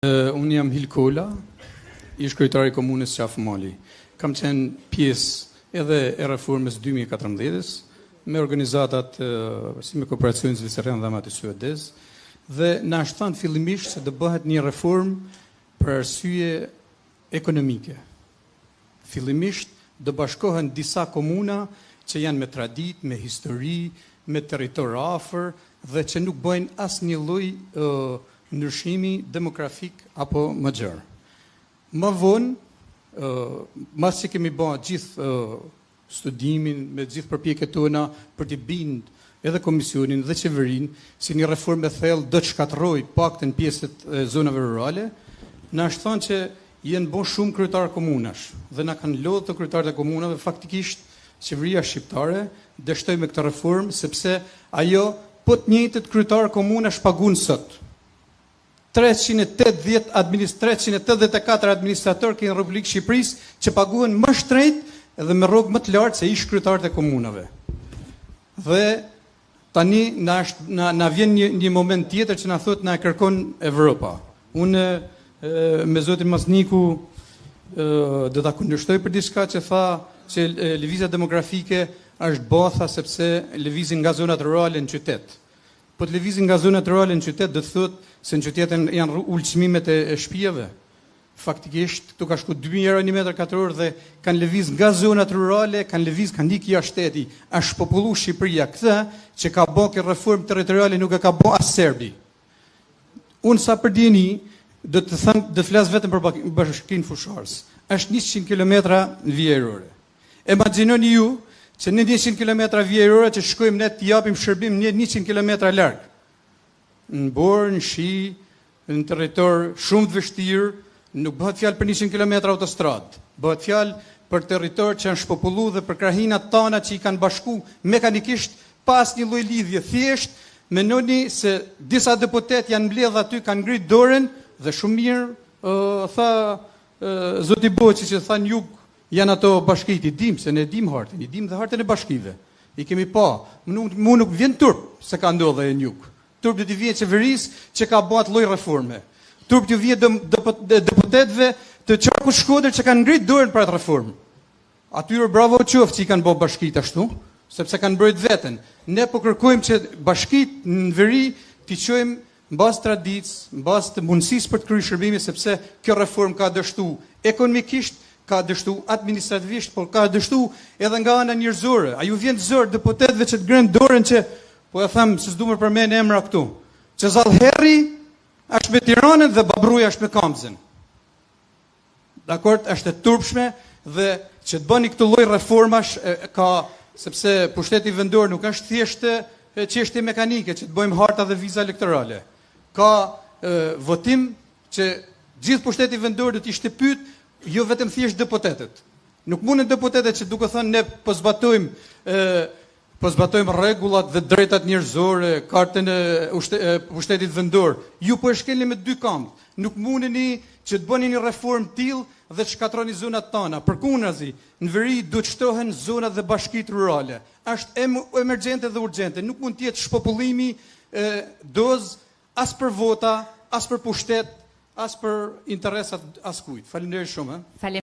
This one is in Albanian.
Unë jam Hil Kola, ish kryetar i komunës Qafë Mali. Kam qenë pjesë edhe e reformës 2014-s, me organizatat si me kooperacionin zviceran dhe me atë suedez, dhe na është thënë fillimisht se do bëhet një reformë për arsye ekonomike. Fillimisht do bashkohen disa komuna që janë me traditë, me histori, me territor afër dhe që nuk bëjnë asnjë lloj ndryshimi demografik apo më gjerë. Më vonë, mas që kemi ba gjithë studimin, me gjithë përpjekjet tona për t'i bind edhe komisionin dhe qeverinë se një reformë e thellë do të shkatërrojë paktën pjesët e zonave rurale, na është thënë që janë bo shumë kryetar komunash dhe na kanë lodhë të kryetarët e komunave, faktikisht qeveria shqiptare dështoi me këtë reformë sepse ajo po të njëjtët kryetar komunash pagun sot. 380 administ 384 administrator ke në Republikë Shqipërisë që paguhen më shtrenjtë dhe me rrogë më të lartë se ish kryetarët e komunave. Dhe tani na është na, na vjen një një moment tjetër që na thotë na e kërkon Evropa. Unë me zotin Mazniku do ta kundërshtoj për diçka që tha që lëvizja demografike është botha sepse lëvizin nga zonat rurale në qytet. Po të lëvizin nga zonat rurale në qytet do të thotë se në qytet janë ulë çmimet e, e shtëpive. Faktikisht këtu ka shku 2000 euro një metër katror dhe kanë lëviz nga zonat rurale, kanë lëviz, kanë ikë jashtë shteti. Është shpopullu Shqipëria. Këtë që ka bë këtë reformë territoriale nuk e ka bë as Serbi. Unë sa për dijeni, do të them, do të flas vetëm për bashkinë Fushë-Arrëz. Është 100 kilometra në vijë ajrore. Imagjinoni ju që në 100 kilometra vijë ajrore që shkojmë ne të japim shërbim në 100 kilometra larg. Në borë, në shi, në territor shumë të vështirë, nuk bëhet fjalë për 100 kilometra autostradë. Bëhet fjalë për territor që janë shpopullu dhe për krahinat tana që i kanë bashku mekanikisht pa asnjë lloj lidhje. Thjesht menoni se disa deputet janë mbledh aty, kanë ngrit dorën dhe shumë mirë uh, tha uh, zoti Boçi që tha në jug Janë ato bashkitë, i dim, se ne dim hartën, i dim dhe hartën e bashkive. I kemi pa, mu nuk, mu nuk vjen turp se ka ndodhur në jug. Turp do t'i vijë qeverisë që ka bërë atë lloj reforme. Turp t'ju vijë deputetëve të qarkut Shkodër që kanë ngrit dorën për atë reformë. Atyre bravo qoftë që i kanë bërë bashkitë ashtu, sepse kanë mbrojt veten. Ne po kërkojmë që bashkitë në veri t'i çojmë Në bazë të traditës, në bazë të mundësisë për të kryer shërbimin, sepse kjo reformë ka dështu ekonomikisht, ka dështu administrativisht, por ka dështu edhe nga ana njerëzore. A ju vjen zor deputetëve që të ngrenë dorën që po e them se s'du me përmend emra këtu, që Zall Herri është me Tiranën dhe Babrruja është me Kamzën. Dakord, është e turpshme dhe që të bëni këtë lloj reformash e, ka sepse pushteti vendor nuk është thjesht çështje mekanike që të bëjmë harta dhe viza elektorale. Ka e, votim që gjithë pushteti vendor do të ishte pyet, jo vetëm thjesht deputetët. Nuk munden deputetët që duke thënë ne po zbatojmë e, Po zbatojmë rregullat dhe drejtat njerëzore, kartën e, ushte, e pushtetit vendor. Ju po e shkelni me dy këmbë. Nuk mundeni që të bëni një reformë të tillë dhe të shkatërroni zonat tona. Përkundrazi, në veri duhet shtohen zonat dhe bashkitë rurale. Është em emergjente dhe urgjente. Nuk mund të jetë shpopullimi e, dozë as për vota, as për pushtet, as për interesat askujt. Faleminderit shumë. Faleminderit.